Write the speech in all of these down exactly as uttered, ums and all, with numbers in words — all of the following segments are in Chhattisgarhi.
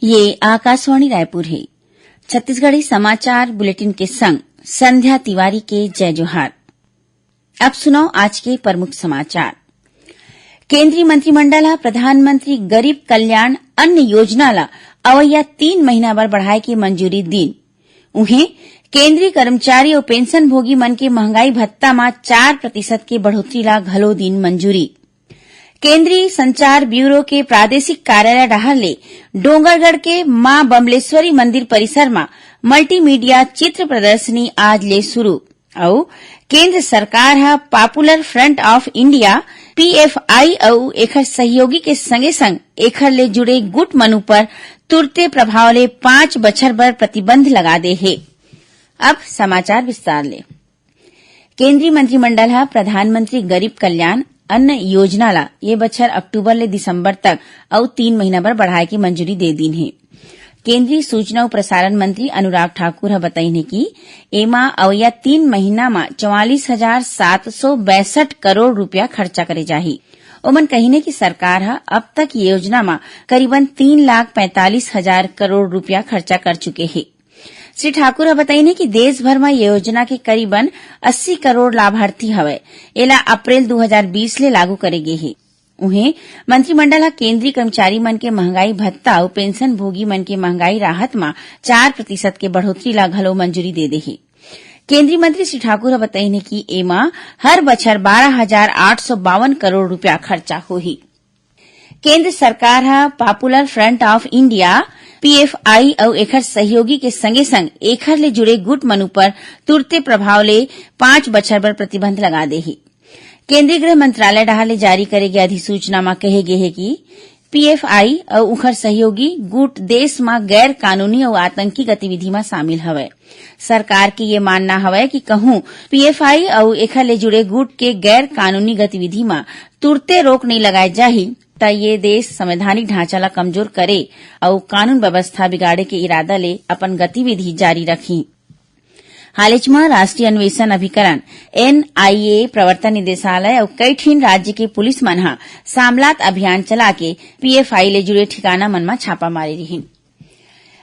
ये आकाशवाणी रायपुर हे। छत्तीसगढ़ी समाचार बुलेटिन के संग संध्या तिवारी के जय जोहार। अब सुनव आज के प्रमुख समाचार। केंद्रीय मंत्रिमंडल ह प्रधानमंत्री गरीब कल्याण अन्न योजना ला अवइया तीन महीना बर बढ़ाए के मंजूरी दीन। उहें, केंद्रीय कर्मचारी अउ पेंशन भोगी मन के महंगाई भत्ता म चार प्रतिशत के बढ़ोतरी ला घलो दीन मंजूरी। केंद्रीय संचार ब्यूरो के प्रादेशिक कार्यालय डहार ले डोंगरगढ़ के मां बमलेश्वरी मंदिर परिसर म मल्टीमीडिया चित्र प्रदर्शनी आज ले शुरू। अउ केंद्र सरकार ह Popular Front of India, PFI, अउ एखर सहयोगी के संगे संग एखर ले जुड़े गुट मन ऊपर तुरते प्रभाव ले पांच बछर बर प्रतिबंध लगा दे हे। अब समाचार विस्तार ले। केंद्रीय मंत्रिमंडल ह प्रधानमंत्री गरीब कल्याण अन्न योजना ला ये बछर अक्टूबर ले दिसंबर तक अउ तीन महीना बर बढ़ाए के मंजूरी दे दीन हे। केंद्रीय सूचना अउ प्रसारण मंत्री अनुराग ठाकुर ह बतईन हे कि एमा अवइया तीन महीना म चवालीस हजार सात सौ बैसठ करोड़ रुपया खर्चा करे जाही। ओमन कहिन हे कि सरकार ह अब तक ये योजना म करीबन तीन लाख पैंतालीस हजार करोड़ रुपया खर्चा कर चुके हे। श्री ठाकुर ह बतईन हे कि देश भर म ये योजना के करीबन अस्सी करोड़ लाभार्थी हवय। एला अप्रैल दू हजार बीस ले लागू करे गे हे। उहें, मंत्रिमंडल ह केंद्रीय कर्मचारी मन के महंगाई भत्ता अउ पेंशन भोगी मन के महंगाई राहत म चार प्रतिशत के बढ़ोतरी ला घलो मंजूरी दे दे हे। केंद्रीय मंत्री श्री ठाकुर ह बतईन हे कि एमा हर बछर बारह हजार आठ सौ बावन करोड़ रुपया खर्चा होही। केंद्र सरकार ह Popular Front of India, PFI, अउ एखर सहयोगी के संगे संग एखर ले जुड़े गुट मन ऊपर तुरते प्रभाव ले पांच बछर बर प्रतिबंध लगा दे हे। केंद्रीय गृह मंत्रालय डहार ले जारी करे गे अधिसूचना म कहे गे हे कि पीएफआई अउ उखर सहयोगी गुट देश म गैर कानूनी अउ आतंकी गतिविधि म शामिल हवय। सरकार के ये मानना हवय कि कहूं पीएफआई अउ एखर ले जुड़े गुट के गैर कानूनी गतिविधि म तुरते रोक नइ लगाए जाही, त ये देश संवैधानिक ढांचा ला कमजोर करे अउ कानून व्यवस्था बिगाड़े के इरादा ले अपन गतिविधि जारी रखही। हालेच म राष्ट्रीय अन्वेषण अभिकरण, एनआईए, प्रवर्तन निदेशालय अउ कई ठिन राज्य के पुलिस मन ह सामलात अभियान चला के पीएफआई ले जुड़े ठिकाना मन म छापा मारे रिहीन।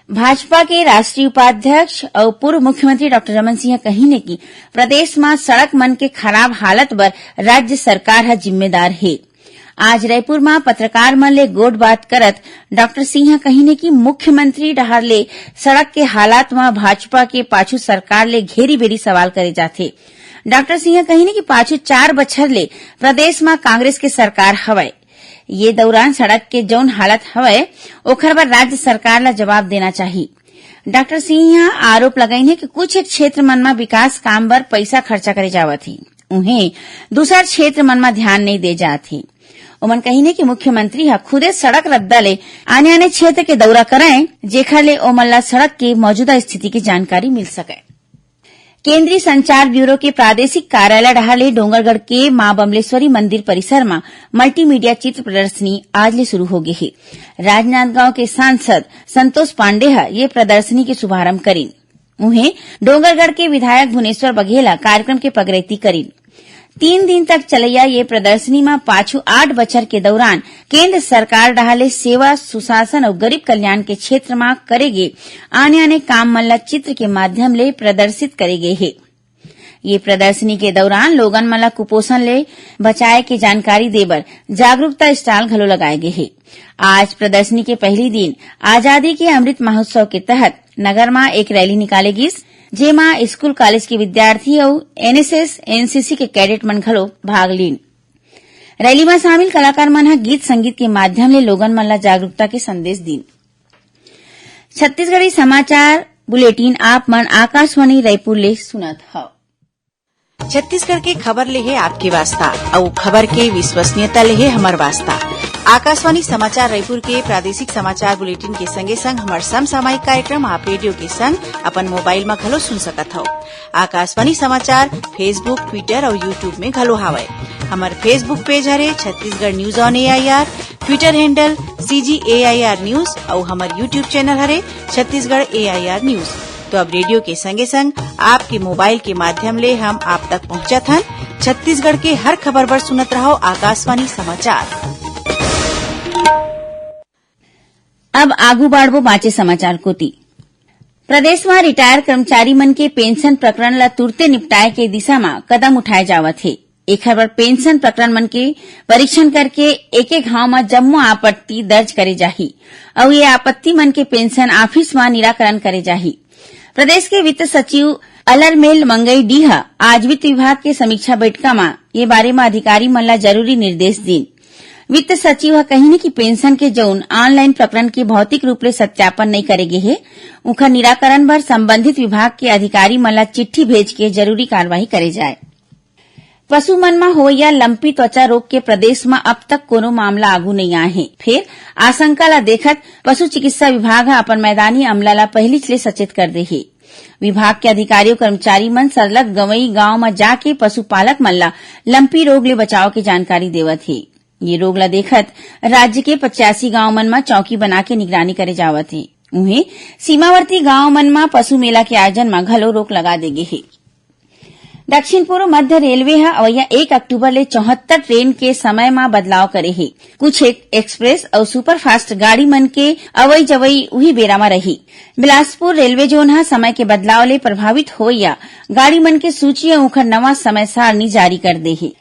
भाजपा के राष्ट्रीय उपाध्यक्ष अउ पूर्व मुख्यमंत्री डॉक्टर रमन सिंह कहिन हे कि प्रदेश म सड़क मन के खराब हालत बर राज्य सरकार ह जिम्मेदार हे। आज रायपुर म पत्रकार मन ले गोठबात करत डॉक्टर सिंह कहिन हे कि मुख्यमंत्री डहार ले सड़क के हालात म भाजपा के पाछू सरकार ले घेरी बेरी सवाल करे जाथे। डॉक्टर सिंह कहिन हे कि पाछू चार बछर ले प्रदेश म कांग्रेस के सरकार हवय। ये दौरान सड़क के जौन हालत हवय, ओखर बर राज्य सरकार ल जवाब देना चाही। डॉक्टर सिंह ह आरोप लगाइन हे कि कुछ एक क्षेत्र मन म विकास काम बर पइसा खर्चा करे जावत हे, उहें दूसर क्षेत्र मन म ध्यान नइ दे जात हे। ओमन कहिन हे कि मुख्यमंत्री ह खुदे सड़क रद्दा ले आने-आने क्षेत्र के दौरा करय, जेखर ले ओमन ला सड़क के मौजूदा स्थिति के जानकारी मिल सकय। केंद्रीय संचार ब्यूरो के प्रादेशिक कार्यालय डहार ले डोंगरगढ़ के मां बमलेश्वरी मंदिर परिसर म मल्टीमीडिया चित्र प्रदर्शनी आज ले शुरू हो गे हे। राजनांदगांव के सांसद संतोष पांडे ह ये प्रदर्शनी के शुभारंभ करिन। उहें, डोंगरगढ़ के विधायक भुवनेश्वर बघेल ह कार्यक्रम के पगरैती करिन। तीन दिन तक चलइया ये प्रदर्शनी म पाछू आठ बछर के दौरान केंद्र सरकार डहार ले सेवा, सुशासन अउ गरीब कल्याण के क्षेत्र म करे गे आने-आने काम मन ल चित्र के माध्यम ले प्रदर्शित करे गे हे। ये प्रदर्शनी के दौरान लोगन मन ल कुपोषण ले बचाए के जानकारी दे बर जागरूकता स्टॉल घलो लगाए गे हे। आज प्रदर्शनी के पहली दिन आजादी के अमृत महोत्सव के तहत नगर म एक रैली निकाले गिस, जेमा स्कूल कॉलेज के विद्यार्थी अउ एनएसएस, एनसीसी के कैडेट मन घलो भाग लीन। रैली म शामिल कलाकार मन ह गीत संगीत के माध्यम ले लोगन मन ल जागरूकता के संदेश दीन। छत्तीसगढ़ी समाचार बुलेटिन आप मन आकाशवाणी रायपुर ले सुनत हव। छत्तीसगढ़ के खबर ले हे आपके वास्ता, अउ खबर के विश्वसनीयता ले हे हमर वास्ता। आकाशवाणी समाचार रायपुर के प्रादेशिक समाचार बुलेटिन के संगे संग हमर समसामयिक कार्यक्रम आप रेडियो के संग अपन मोबाइल म घलो सुन सकत हव। आकाशवाणी समाचार Facebook, Twitter अउ YouTube में घलो हावय। हमर Facebook पेज हरे Chhattisgarh news on AIR, Twitter handle CG AIR news अउ हमर YouTube चैनल हरे छत्तीसगढ़ एआईआर न्यूज। तो अब रेडियो के संगे संग आपके मोबाइल के माध्यम ले हम आप तक पहुंचत हन। छत्तीसगढ़ के हर खबर बर सुनत रहव आकाशवाणी समाचार। अब आगू बाढ़बो बांचे समाचार कोति। प्रदेश म रिटायर कर्मचारी मन के पेंशन प्रकरण ल तुरते निपटाए के दिशा म कदम उठाए जावत हे। एखर बर पेंशन प्रकरण मन के परीक्षण करके एके घाव म जम्मो आपत्ति दर्ज करे जाही अउ ये आपत्ति मन के पेंशन ऑफिस म निराकरण करे जाही। प्रदेश के वित्त सचिव अलरमेल मंगई डी ह आज वित्त विभाग के समीक्षा बैठका म ये बारे म अधिकारी मन ला जरूरी निर्देश दीन। वित्त सचिव ह कहिन कि पेंशन के जउन ऑनलाइन प्रकरण के भौतिक रूप ले सत्यापन नइ करे गे हे, उखर निराकरण बर संबंधित विभाग के अधिकारी मन ला चिट्ठी भेज के जरूरी कार्रवाई करे जाए। पशु मन म होवइया लंपी त्वचा रोग के प्रदेश म अब तक कोनो मामला आगू नइ आए हे। फेर आशंका ला देखत पशु चिकित्सा विभाग ह अपन मैदानी अमला ला पहिलीच ले सचेत कर दे हे। विभाग के अधिकारी अउ कर्मचारी मन सरलग गंवई गांव म जाके पशुपालक मन ला लंपी रोग ले बचाव के जानकारी देवत हे। ये रोग ला देखत राज्य के पचासी गांव मन म चौकी बना के निगरानी करे जावत हे। उहें, सीमावर्ती गांव मन म पशु मेला के आयोजन म घलो रोक लगा दे गे हे। दक्षिण पूर्व मध्य रेलवे ह अवइया एक अक्टूबर ले चौहत्तर ट्रेन के समय म बदलाव करे हे। कुछ एक एक्सप्रेस अउ सुपरफास्ट गाड़ी मन के अवई जवई उही बेरा म रही। बिलासपुर रेलवे जोन ह समय के बदलाव ले प्रभावित होवइया गाड़ी मन के सूची अउ उखर नवा समय सारणी जारी कर दे हे।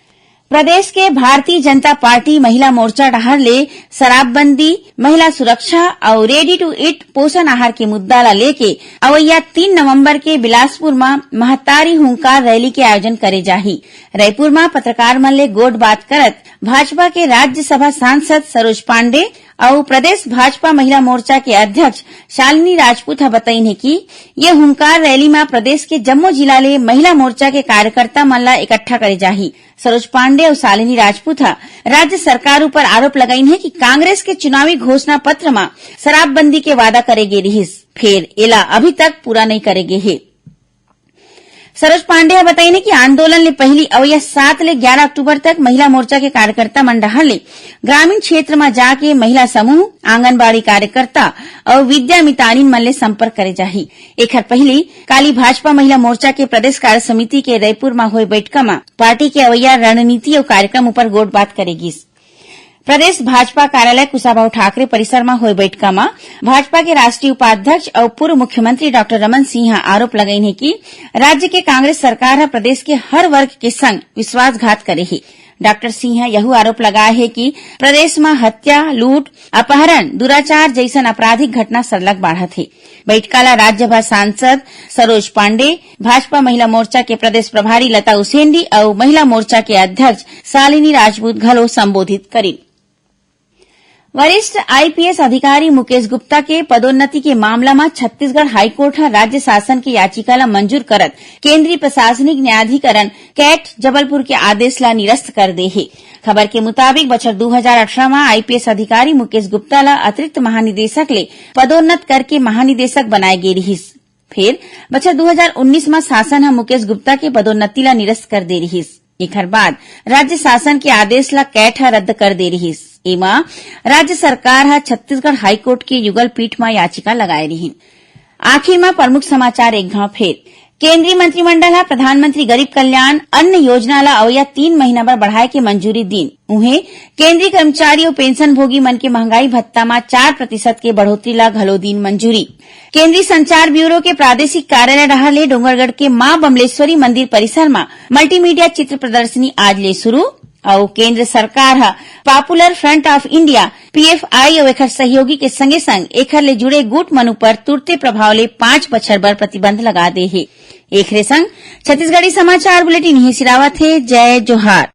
प्रदेश के भारतीय जनता पार्टी महिला मोर्चा डहार ले शराबबंदी, महिला सुरक्षा अउ ready to eat पोषण आहार के मुद्दा ला लेके अवइया तीन नवंबर के बिलासपुर म महतारी हुंकार रैली के आयोजन करे जाही। रईपुर म पत्रकार मन ले गोठ बात करत भाजपा के राज्यसभा सांसद सरोज पांडे अउ प्रदेश भाजपा महिला मोर्चा के अध्यक्ष शालिनी राजपूत ह बतईन हे कि ये हुंकार रैली म प्रदेश के जम्मो जिला ले महिला मोर्चा के कार्यकर्ता मन ला इकट्ठा करे जाही। सरोज पांडे अउ शालिनी राजपूत ह राज्य सरकार ऊपर आरोप लगाइन हे कि कांग्रेस के चुनावी घोषणा पत्र म शराबबंदी के वादा करे गे रिहिस, फेर एला अभी तक पूरा नइ करे गे हे। सरोज पांडे ह बताइन हे कि आंदोलन ले पहिली अवइया सात ले ग्यारह अक्टूबर तक महिला मोर्चा के कार्यकर्ता मन डहार ले ग्रामीण क्षेत्र म जाके महिला समूह, आंगनबाड़ी कार्यकर्ता अउ विद्या मितानिन मन ले संपर्क करे जाही। एखर पहिली काली भाजपा महिला मोर्चा के प्रदेश कार्य समिति के रईपुर म होए बैठका म पार्टी के अवइया रणनीति अउ कार्यक्रम ऊपर गोठ बात करे गिस। प्रदेश भाजपा कार्यालय कुशाभाऊ ठाकरे परिसर म होए बैठका म भाजपा के राष्ट्रीय उपाध्यक्ष अउ पूर्व मुख्यमंत्री डॉक्टर रमन सिंह ह आरोप लगाइन हे कि राज्य के कांग्रेस सरकार ह प्रदेश के हर वर्ग के संग विश्वासघात करे हे। डॉक्टर सिंह ह यहू आरोप लगाए हे कि प्रदेश म हत्या, लूट, अपहरण, दुराचार जइसन आपराधिक घटना सरलग बाढ़त हे। बैठका ला राज्यसभा सांसद सरोज पांडे, भाजपा महिला मोर्चा के प्रदेश प्रभारी लता उसेंडी अउ महिला मोर्चा के अध्यक्ष शालिनी राजपूत घलो संबोधित करिन। वरिष्ठ आईपीएस अधिकारी मुकेश गुप्ता के पदोन्नति के मामला म छत्तीसगढ़ हाईकोर्ट ह राज्य शासन के याचिका ल मंजूर करत केंद्रीय प्रशासनिक न्यायाधिकरण कैट जबलपुर के आदेश ल निरस्त कर दे हे। खबर के मुताबिक, बछर दू हजार अठारह म आईपीएस अधिकारी मुकेश गुप्ता ल अतिरिक्त महानिदेशक ले पदोन्नत करके महानिदेशक बनाए गे रिहिस। फेर बछर दू हजार उन्नीस म शासन ह मुकेश गुप्ता के पदोन्नति ल निरस्त कर दे रिहिस। एखर बाद राज्य शासन के आदेश ल कैट ह रद्द कर दे रिहिस। एमा राज्य सरकार ह छत्तीसगढ़ हाईकोर्ट के युगल पीठ म याचिका लगाए रिहिन। आखिर म प्रमुख समाचार एक घाव फेर। केंद्रीय मंत्रिमंडल ह प्रधानमंत्री गरीब कल्याण अन्न योजना ल अवइया तीन महीना बर बढ़ाए के मंजूरी दीन। उहें, केंद्रीय कर्मचारी अउ पेंशन भोगी मन के महंगाई भत्ता म चार प्रतिशत के बढ़ोतरी ल घलो दीन मंजूरी। केंद्रीय संचार ब्यूरो के प्रादेशिक कार्यालय डहार ले डोंगरगढ़ के मां बमलेश्वरी मंदिर परिसर म मल्टीमीडिया चित्र प्रदर्शनी आज ले शुरू। अउ केंद्र सरकार ह popular front of India, PFI, अउ एखर सहयोगी के संगे संग एखर ले जुड़े गुट मन ऊपर तुरते प्रभाव ले पांच बछर बर प्रतिबंध लगा दे हे। एखरे संग छत्तीसगढ़ी समाचार बुलेटिन इहें सिरावत हे। जय जोहार।